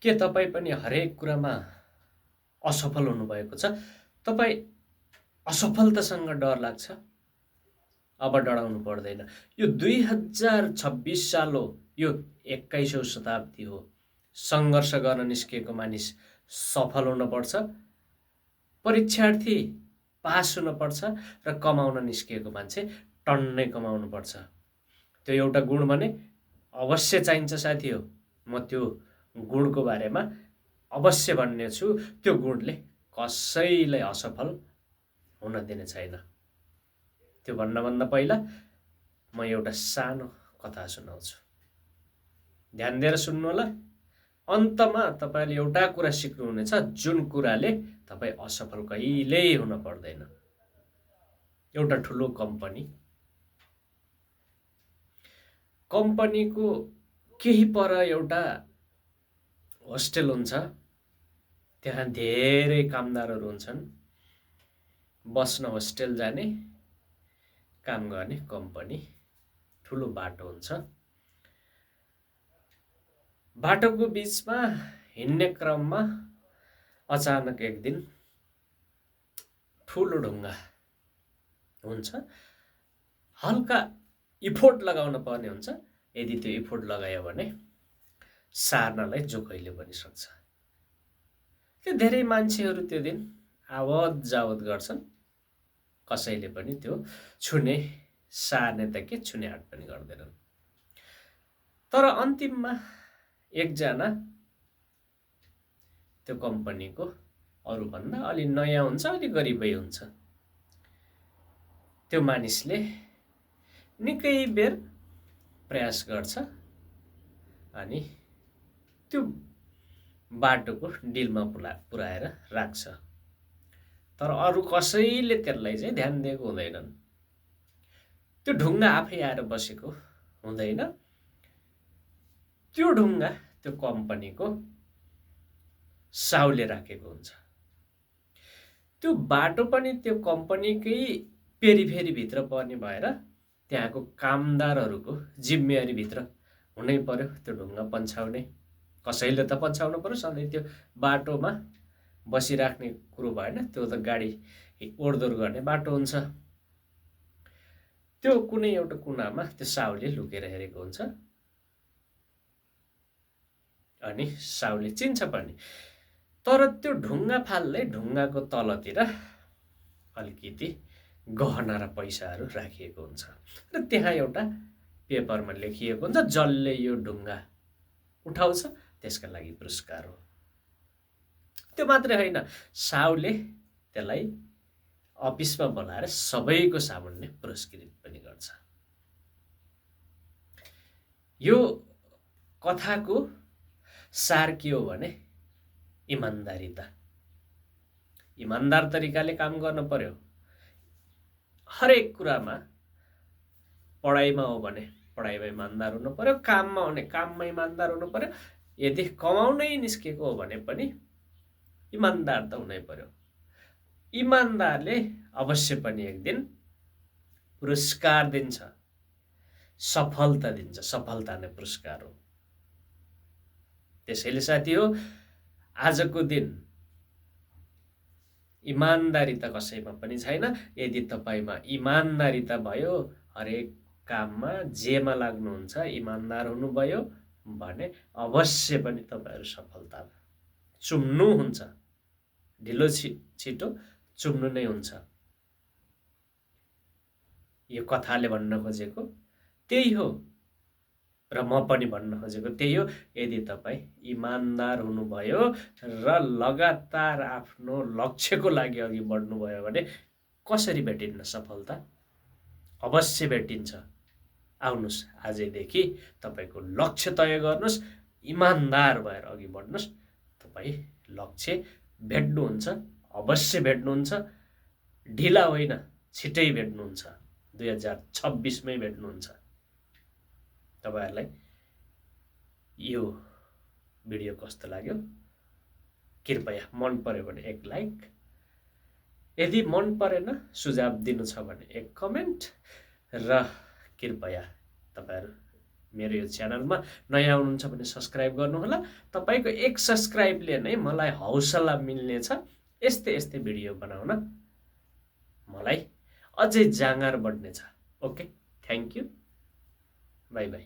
के तपाईँ पनि हरेक कुरामा असफल हुनुभएको छ? तपाईँ असफलतासँग डर लाग्छ? अब डराउनु पर्दैन। यो 2026 साल हो, यो 21औं शताब्दी हो। सङ्घर्ष गर्न निस्किएको मानिस सफल हुनुपर्छ, परीक्षार्थी पास हुनुपर्छ र कमाउन निस्किएको मान्छे टन्नै कमाउनुपर्छ। त्यो एउटा गुण भने अवश्य चाहिन्छ साथी हो। म त्यो गुणको बारेमा अवश्य भन्ने छु। त्यो गुणले कसैलाई असफल हुन दिने छैन। त्यो भन्नभन्दा पहिला म एउटा सानो कथा सुनाउँछु। ध्यान दिएर सुन्नु होला। अन्तमा तपाईले एउटा कुरा सिक्नुहुनेछ, जुन कुराले तपाईँ असफल कहिल्यै हुन पर्दैन। एउटा ठुलो कम्पनीको केही पर एउटा होस्टेल हुन्छ। त्यहाँ धेरै कामदारहरू हुन्छन्। बस्न होस्टेल जाने, काम गर्ने कम्पनी। ठुलो बाटो हुन्छ। बाटोको बीचमा हिँड्ने क्रममा अचानक एक दिन ठुलो ढुङ्गा हुन्छ। हल्का इफोर्ट लगाउन पर्ने हुन्छ। यदि त्यो इफोर्ट लगायो भने सार्नलाई जो कहिले पनि सक्छ। त्यो धेरै मान्छेहरू त्यो दिन आवत जावत गर्छन्। कसैले पनि त्यो छुने, सार्ने त के छुने आँट पनि गर्दैनन्। तर अन्तिममा एकजना त्यो कम्पनीको अरूभन्दा अलि नयाँ हुन्छ, अलि गरिबै हुन्छ। त्यो मानिसले निकै बेर प्रयास गर्छ अनि त्यो बाटोको डिलमा पुर्याएर राख्छ। तर अरू कसैले त्यसलाई चाहिँ ध्यान दिएको हुँदैनन्। त्यो ढुङ्गा आफै आएर बसेको हुँदैन। त्यो ढुङ्गा त्यो कम्पनीको साउले राखेको हुन्छ। त्यो बाटो पनि त्यो कम्पनीकै पेरिफेरी भित्र पर्ने भएर त्यहाँको कामदारहरूको जिम्मेवारीभित्र हुनै पर्यो त्यो ढुङ्गा पन्छाउने। कसैले त पन्छाउनु पर्यो। सधैँ त्यो बाटोमा बसिराख्ने कुरो भएन। त्यो त गाडी ओहोरदोहोर गर्ने बाटो हुन्छ। त्यो कुनै एउटा कुनामा त्यो साउले लुकेर हेरेको हुन्छ अनि साउले चिन्छ पनि। तर त्यो ढुङ्गा फाल्दै ढुङ्गाको तलतिर अलिकति गहना र पैसाहरू राखिएको हुन्छ र त्यहाँ एउटा पेपरमा लेखिएको हुन्छ, जसले यो ढुङ्गा उठाउँछ त्यसका लागि पुरस्कार हो। त्यो मात्रै होइन, साउले त्यसलाई अफिसमा बोलाएर सबैको सामुन्ने पुरस्कृत पनि गर्छ। यो कथाको सार के हो भने इमान्दारिता। इमान्दार तरिकाले काम गर्न पर्यो। हरेक कुरामा, पढाइमा हो भने पढाइमा इमान्दार हुनु पर्यो, काममा हो भने काममा इमान्दार हुनु पर्यो। यदि कमाउनै निस्केको हो भने पनि इमान्दार त हुनै पर्यो। इमान्दारले अवश्य पनि एक दिन पुरस्कार दिन्छ, सफलता दिन्छ। सफलता नै पुरस्कार हो। त्यसैले साथी हो, आजको दिन इमान्दारिता कसैमा पनि छैन। यदि तपाईमा इमान्दारिता भयो, हरेक काममा जेमा लाग्नुहुन्छ इमान्दार हुनुभयो भने अवश्य पनि तपाईहरु सफलता चुम्नुहुन्छ। ढिलो छिटो चुम्नु नै हुन्छ। यो कथाले भन्न खोजेको त्यही हो र म पनि भन्न खोजेको त्यही हो। यदि तपाई इमान्दार हुनुभयो र लगातार आफ्नो लक्ष्यको लागि अघि बढ्नुभयो भने कसरी भेटिन्न सफलता? अवश्य भेटिन्छ। आउनुस्, आजैदेखि तपाईको लक्ष्य तय गर्नुस्, इमान्दार भएर अघि बढ्नुस्। तपाई लक्ष्य भेट्नुहुन्छ, अवश्य भेट्नुहुन्छ। ढिला होइन, छिटै भेट्नुहुन्छ। 2026 मै भेट्नुहुन्छ। तपाईहरुलाई यो भिडियो कस्तो लाग्यो? कृपया मन पर्यो भने एक लाइक, यदि मन परेन सुझाव दिनु छ भने एक कमेन्ट र कृपया तपाईहरु मेरो यो च्यानलमा नयाँ हुनुहुन्छ भने सब्स्क्राइब गर्नुहोला। तपाईँको एक सब्स्क्राइबले नै मलाई हौसला मिल्नेछ यस्तै भिडियो बनाउन, मलाई अझै जाँगर बढ्नेछ। Okay, thank you, by by.